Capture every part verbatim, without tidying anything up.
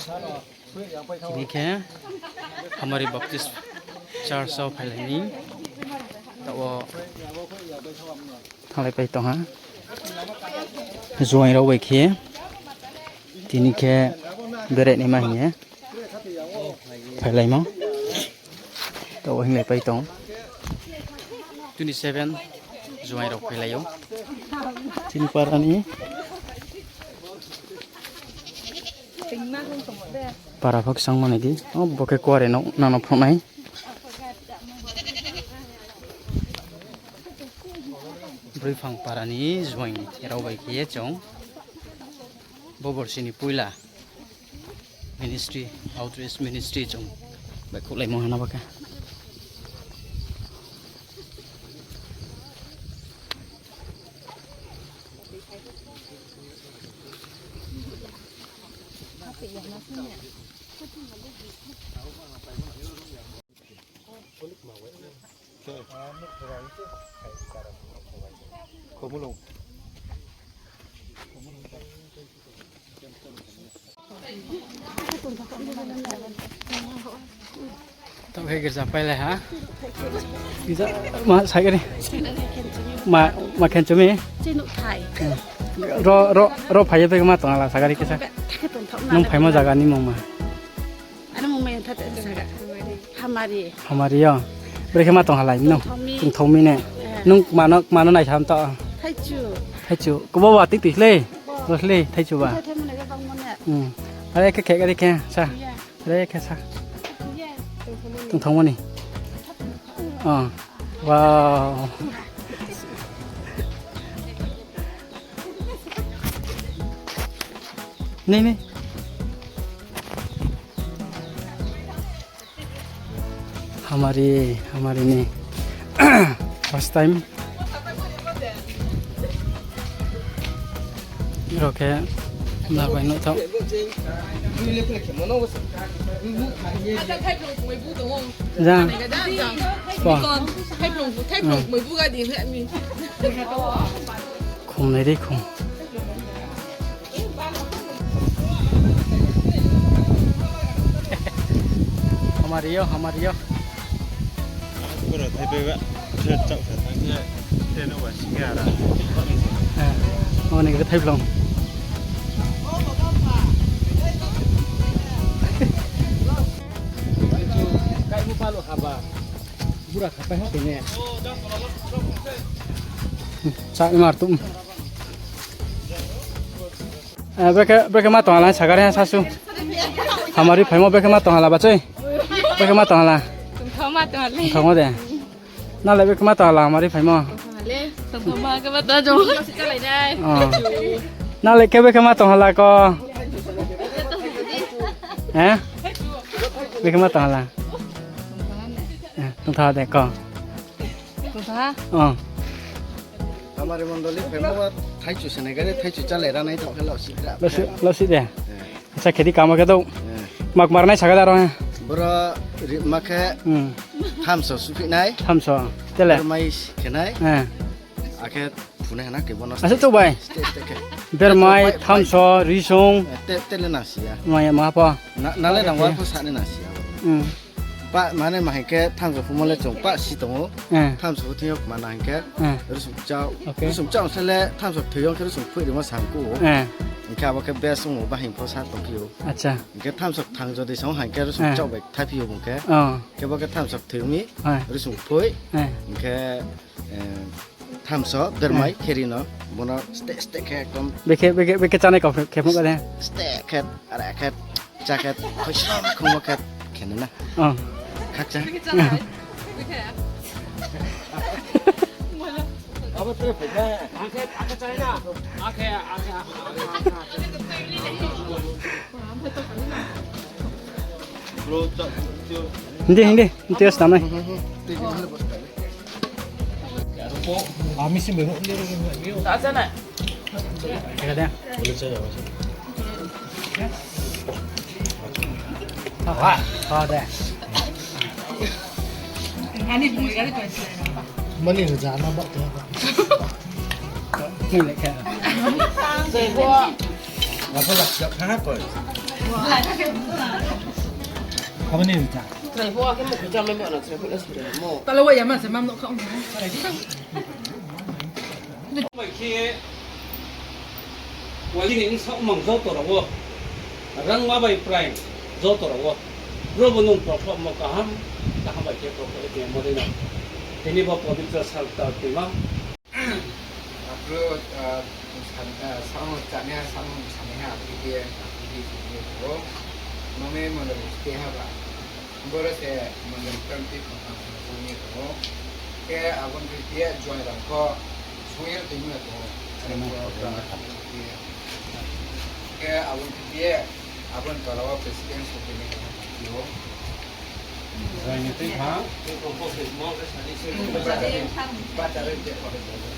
Tini khe Hamari Baptist Church wo phailai ni. Taoh wo thanglaipai tong ha. Juaing rao bai khe tini khe bere naima hing ye phailaimo. Taoh wo hinglaipai tong. Twenty seven juaing rao phailai ou. Tini para ni. Para pho kchangmo nai di. O, bo khe kuare no, nang no phnuh nai. Broiphang para ni juaing rao bai khe ye chung bo borsi ni poila ministry, outreach ministry chung baihkhouhlaimo hana bo khe. Taoh khe girza pailai ha. Girza ma sagari. Ma, ma khenchumi. Ro, ro, ro phai ye brekhe ma tong hala sagari khe sa. Nung phaimo zaga ni mungma. Hamari yo. Brekhe ma tong halai nung. Tongthaomi ne. Nung kma no, kma no naisam to. Thaichu. Kobo wa tik tik le. Bo le thaichu ba. Are khe khe, are khe sa. Are khe sa. Tongthaomo ni. Wow. Nei, nei. Hamari, hamari ni. First time. Ro khe na bai no thaoh. Ja. Khum nai di khum. Hamari yo, hamari yo. Boro thaipai ba, se chak sa thang khe, se no ba sing khe ara. Oni khe thaiphlung. Kai bu palo haba. Bura khapai ha tene. Sa ni mar tum. Eh, brekhe, brekhe ma tong hala sagari ha sasu. Hamari phaimo brekhe ma tong hala bachoi. Brekhe ma tong hala. Tongthao ma tong hala. Tongthao de. Nale brekhe ma tong hala hamari phaimo. Tongthao ma khe ma tong jong. Nale khe brekhe ma tong hala ko. Eh? Brekhe ma tong hala. Eh, tongthao de ko. Tongthao ha? Oh. Hamari mondoli phaimo ba thaichu se nai gari thaichu chale ra nai tong khe lasi gra. Lasi, lasi de. Eh. Acha khedi kamo khe dou. Eh. Mak mar nai saga daro he. Boro ri ma khe. Hmm. Thamso suphi nai. Thamso. Tele. Boro mai khe nai. Eh. Akhe phunai hana khe bono. Asa to bai. Ste ste khe. Bermai, thamso, risong. Eh, te, tele nang siya. Maya ma pa. Na, nale nang wa pho sa ni nang siya. Hmm. Pa, mane ma hing khe thamso phumo le chung pa si tong ou. Eh. Thamso phu thing yo ma na hing khe. Eh. Rusung chao. Okay. Rusung chao se le thamso thoi yo khe rusung phui rimo sangku ou. Eh. Hing khe abo khe best ong ou ba hing pho sa tong khe ou. Acha. Hing khe thamso thang jodi song hing khe rusung chao bai thai phi ou bung khe. Oh. Khe bo khe thamso thoi mi. Eh. Rusung phui. Eh. Hing khe, eh, Thamso, bermai, kheri no, bono ste ste khe ekdom. Bekhe, bekhe, bekhe chanai kau khe, khe phung kade. Ste khe, are khe, cha khe, khoi sam khungmo khe, khe na. Oh. Khakcha. Abo tre phai na. Akhe, akhe chanai na. Akhe, akhe, akhe, akhe. Hindi, hindi. Hindi, yes, tanai. Teka deh. Wah, wah deh. Mani reza na bak tu. Ni lek khe. Apa lah siap ha koi. Khamani rita. Trai pho akhe mo khuja mai ba na trai pho le sari mo. Tala wa ya ma se mam no kha ong. Bai khe, wali ni bsa umang joto rao wo, rangma bai prai joto rao wo, Probu nung prokhlomo kaham, kaham bai khe prokhlo ye tongmo dei no. Tini bo pobitro sal tal twima. Aphuru, ah, san-, ah, samung chanaiha, samung sanaiha, bidi, bidi sini tongo. Mami mandal state ha ba. Boro se mandal twenty phanphang song ye tongo. Khe abo ni khe juaing rang pho song ye tongmo ya tongo. Khe abo ni khe abo ni tola wo president song tini khe tong ou. Juaing ni twi phang.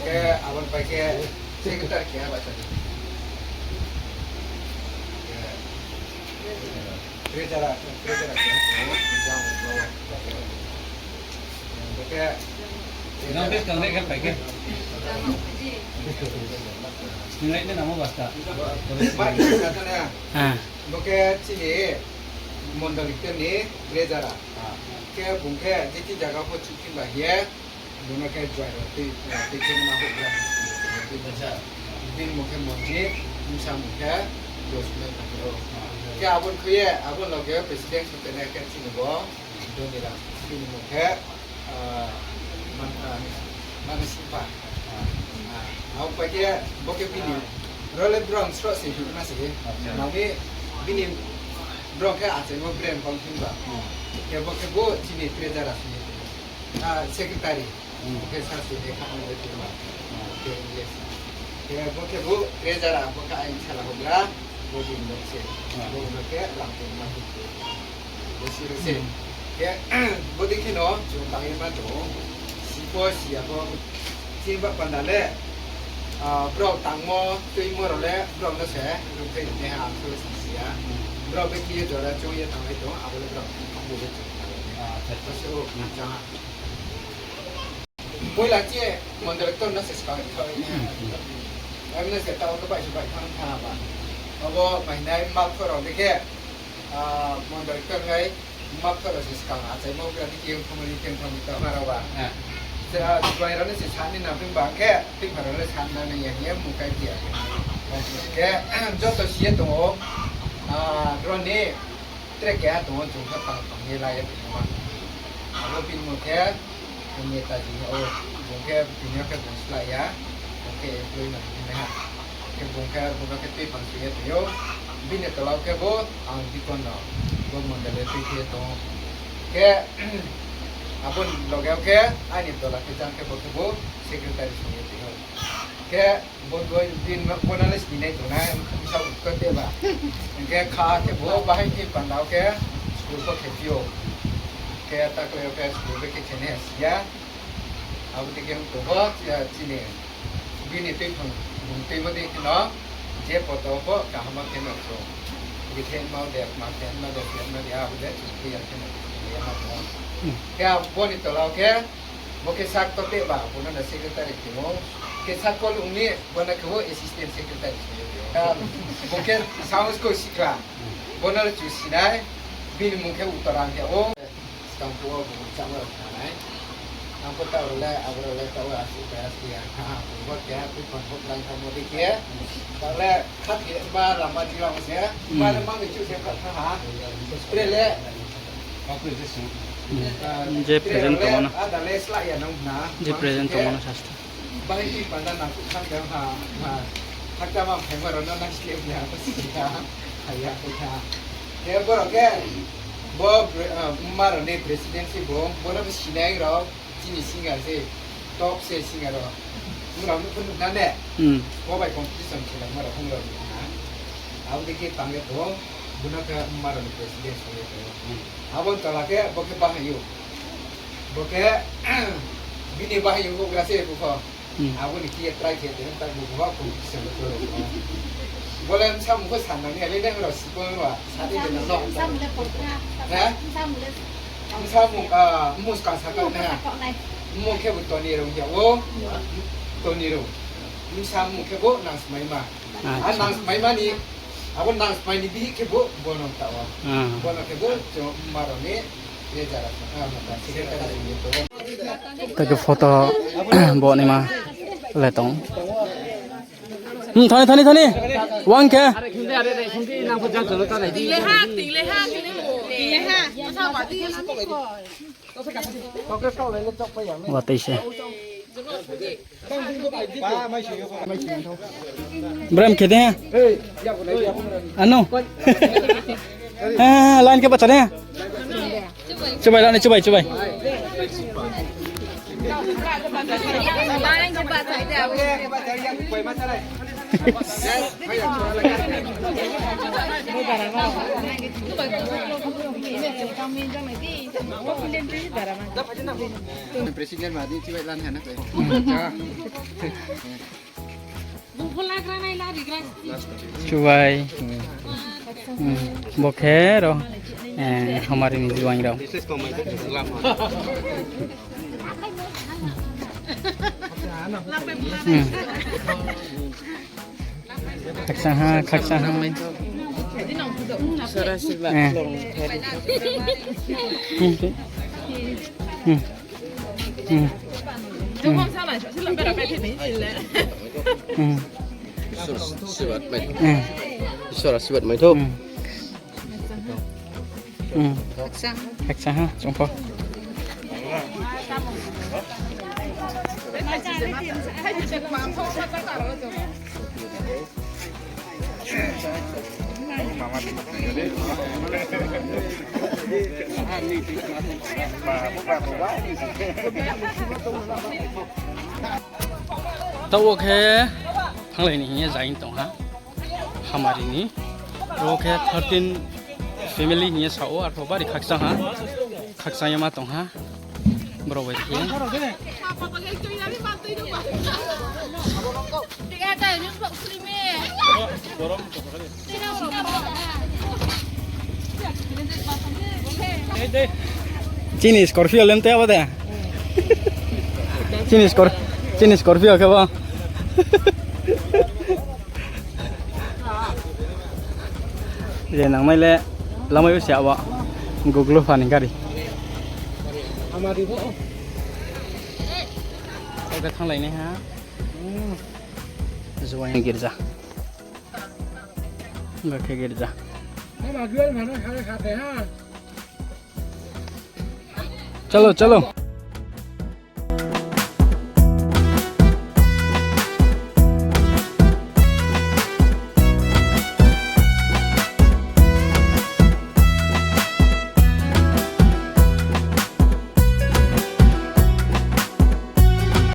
Khe abo ni pai khe secretary keha bahcha di. Treasurer, treasurer keha tongo, jang tongo. Bo khe nang bwskang le khe pai khe. Singlai ni namo basta. Bai khe sa tong ya. Ah. Bo khe chini mondoli ni treasurer. Ah. Khe bung khe jiti jaga pho chuti ba ye. Bono khe juaing rao twi, twi khe ma houhgra. Bini mung khe Monjit, bsa mung khe Josme Thakur. Khe abo ni khui ye, abo loge president song tene khe chini bo, Doniram. Bini mung khe, ah, man-, ah, Mani Singpha. Ah, abo pai khe, bo khe bini, role brong sroh se hingma se. Acha. Mami bini brong khe achaimo brand kong hingba. Hmm. Khe bo khe bo chini treasurer se. Ah, secretary. Hmm. Bo khe sasi de kha ong le tongma. Hmm. Khe English. Khe bo khe bo treasurer, bo khe aini sala houhgra, bo din bo se. Hmm. Bo no khe lam tongma tong. Bo si ro se. Hmm. Khe bo dei khe no chung tang ye ma tong ou. Si pho si ya pho. Chini ba panda le, ah, brao tangmo, tuimo rao le, brao no se, rungthai rinaiha, ang so si ya. Hmm. Brao be khe ye jora choung ye tanglai tong, abo le brao tangmo le chung. Ah, acha, acha. Bo se o, hmm, chang ha. Poila che, mondol ktor no se skang thoi. Hmm, hmm. Em no se tao khe bai se bai thang thang ba. Abo mahinai mma phoro de khe, ah, mondol ktor nai mma phoro se skang achaimo kra di kiyong thangmo ni kiyong thangmo ta maro ba. Ah. Se, ah, juaing rao no se sa ni nang phing ba khe, phing pharo le sa na nai ya ye mung kai phi ya. Khe, joto si ye tong ou, ah, drone ni Tre keha tong ou, chung khe pang tong ye la ye tongmo ma. Abo bini mung khe, Netaji hing ou, bung khe bini yo khe bung slái ya, bung khe employee no hingnai ha. Khe bung khe, bung no khe tui pang sui ye tong ou. Bini tola wo khe bo, ang deacon no, bo mondol le tui khe tong ou. Khe, abo ni loge wo khe, aini tola khe jang khe bo khe bo secretary song ye tong ou. Khe, Bo doi din ma, bo no le sini nai tongnai, bsa bo khe teba. Hing khe kha khe bo bahai ni panda wo khe school pho khe phi ou. Khe taklai yo khe school be khe khe nai si ya. Abo dei khe ong tong pho, chini, bini tuiphang, bung tuimo dei khe no, je poto pho kaham khe no chung. Bikhe ma de, ma khe ma de, khe ma de, abo de chung clear khe no, clear ma tong ou. Khe abo ni tola wo khe, Bo khe sak to teba, bo no na secretary khe mo. Khe sak kol ong ni, bo no khe bo assistant secretary khe mo. Bo khe sound ko sikla. Bo no chu sinai, bini mung khe Uttarang khe ou. Skang khe ou, bo chama rao khanai. Ang pho tao le, abo rao le tao asi, tao asi ya. Ha, bo khe, bo khe, bo khe, bo khe, bo khe, Khat khe ba lama di rao se, ba le mang ni chu se khat tha ha. Tre le. Je present tongmo no. Ada le sla ya nang na. Je present tongmo no sasti. Bahai ni panda nang kha ha, ha. Hakta ma phai ma rao no nang slip ya, ba si ya. Ha ya, ha ya. Khe bo rao khe, bo, ah, ma rao ni president si bo, bo rao bo sinai rao. Chini singer se, top se singer rao. Bung rao no pho nuh na ne? Hmm. Bo bai competition khe lama rao bung rao nuh na. Abo dei khe tang ye tong, bo no khe ma rao ni president song ye tong. Hmm. Abo ni tola khe, bo khe bahai ou. Bo khe, bini bahai ou, bo gra se bo pho. Hmm. Abo ni khe ye try khe tong, tak bo pho competition le tong. Bo le bsa mung pho sa nang ya, le le rao si pho rao, sa di de na no. Bsa mung le pon kha. He? Bsa mung le Bsa mung, ah, mung skang sa kau nai. Mung khe bo Tony Rung ya ou. Tony Rung. Bsa mung khe bo Nangsmaima. Ah, acha. Nangsmaima ni Abo nang smai ni bihih khe bo, bo nang ta o. Ah. Bo nang khe bo, chung ma rao ni, ye jara sa, ah, ma ta, secretary ni to. Ta khe photo bo ni ma le tong. Hmm, thani, thani, thani. Wang khe. Watei se. Brem khe de. Ano. Ha, ha, ha, line khe bacha de. Chubai la ni, chubai, chubai. President ma di chibai lan hana koi. Chubai. Hmm. Bo khe ro, eh, hamari ni juaing rao. Hmm. Khakchang ha, khakchang ha. Sora siba. Eh. Hmm. Hmm. Hmm. Hmm. Isor asirbad mai. Hmm. Isor asirbad mai tho. Hmm. Hmm. Khakchang ha, chung pho. Taoh wo khe thannglai ni hing ye zaing tong ha. Hamari ni. Ro khe thirteen family hing ye sa ou, arpho bari khakchang ha. Khakchang ye ma tong ha. Boro bai khe. Chini Scorpio lem te abo de. Chini Scor-, chini Scorpio khe bo. Je nangnai le lamai bo se abo. Google pha ni gari. Oke, thannglai nai ha. Juaing girja. Bo khe girja. Chalo, chalo.